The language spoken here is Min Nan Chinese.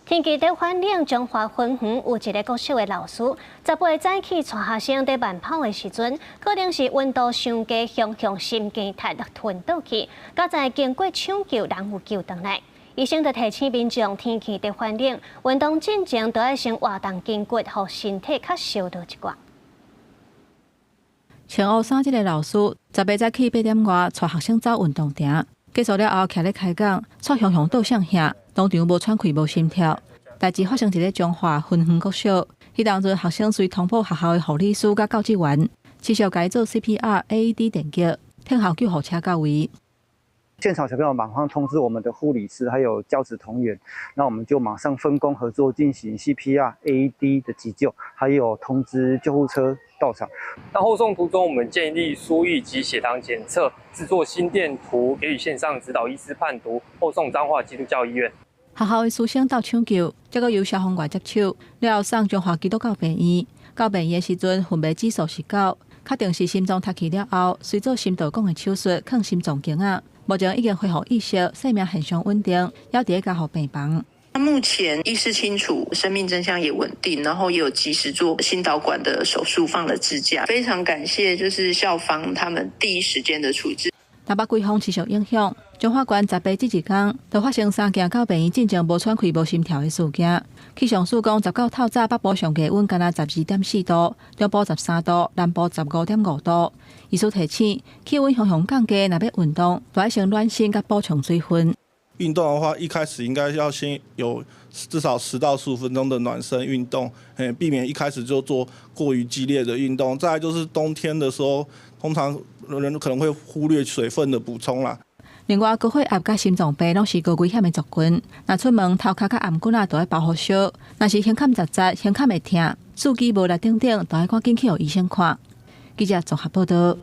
天氣佇反冷，彰化芬園有一个國小的老師，18早起帶學生佇慢跑的時陣，可能是溫度傷低，雄雄心肌塌昏倒去，佳哉經過搶救，人有救轉來。醫生就提醒民眾，天氣佇反冷，運動進前都愛先活動筋骨，予身體較燒熱一寡。穿烏衫這个老師，18早起8點外帶學生走運動場，結束了後，徛咧開講，卻雄雄倒向下，當場無喘氣、無心跳。代誌發生佇咧彰化芬園國小，彼當陣學生隨通報學校的護理師佮教職員，持續共伊做 CPR、AED 電擊，等候救護車到位。現場小朋友馬上通知我們的護理師，還有教職同仁，那我們就馬上分工合作進行 CPR、AED 的急救，還有通知救護車到場。那後送途中，我們建立輸液及血糖檢測，製作心電圖，給予線上指導醫師判讀，後送彰化基督教醫院。學校的師生鬥搶救，結果由消防員接手，了後送彰化基督教病院。到病院的時陣，昏迷指數是9，確定是心臟塌去了後，隨做心導管的手術，放心臟鏡仔。目前已經恢復意識，生命現象穩定，猶佇咧加護病房。目前意識清楚，生命徵象也穩定，然後也有及時做心導管的手術，放了支架。非常感謝，就是校方他們第一時間的處置。台北季風持續影響，彰化縣十八這一工，就發生三件到病院進前無喘氣、無心跳的事件。氣象署講，19透早北部上低溫干焦12.4度，中部13度，南部15.5度。醫師提醒，氣溫雄雄降低，若欲運動，就愛先暖身佮補充水分。運動的話，一開始應該要先有至少10到15分鐘的暖身運動，避免一開始就做過於激烈的運動。再來就是冬天的時候，通常人可能會忽略水分的補充啦。另外，高血壓佮心臟病攏是高危險的族群。若出門頭殼佮頷頸仔都愛包予燒，若是胸坎窒窒、胸坎會疼、四肢無力等等，都愛趕緊去予醫生看。記者綜合報道。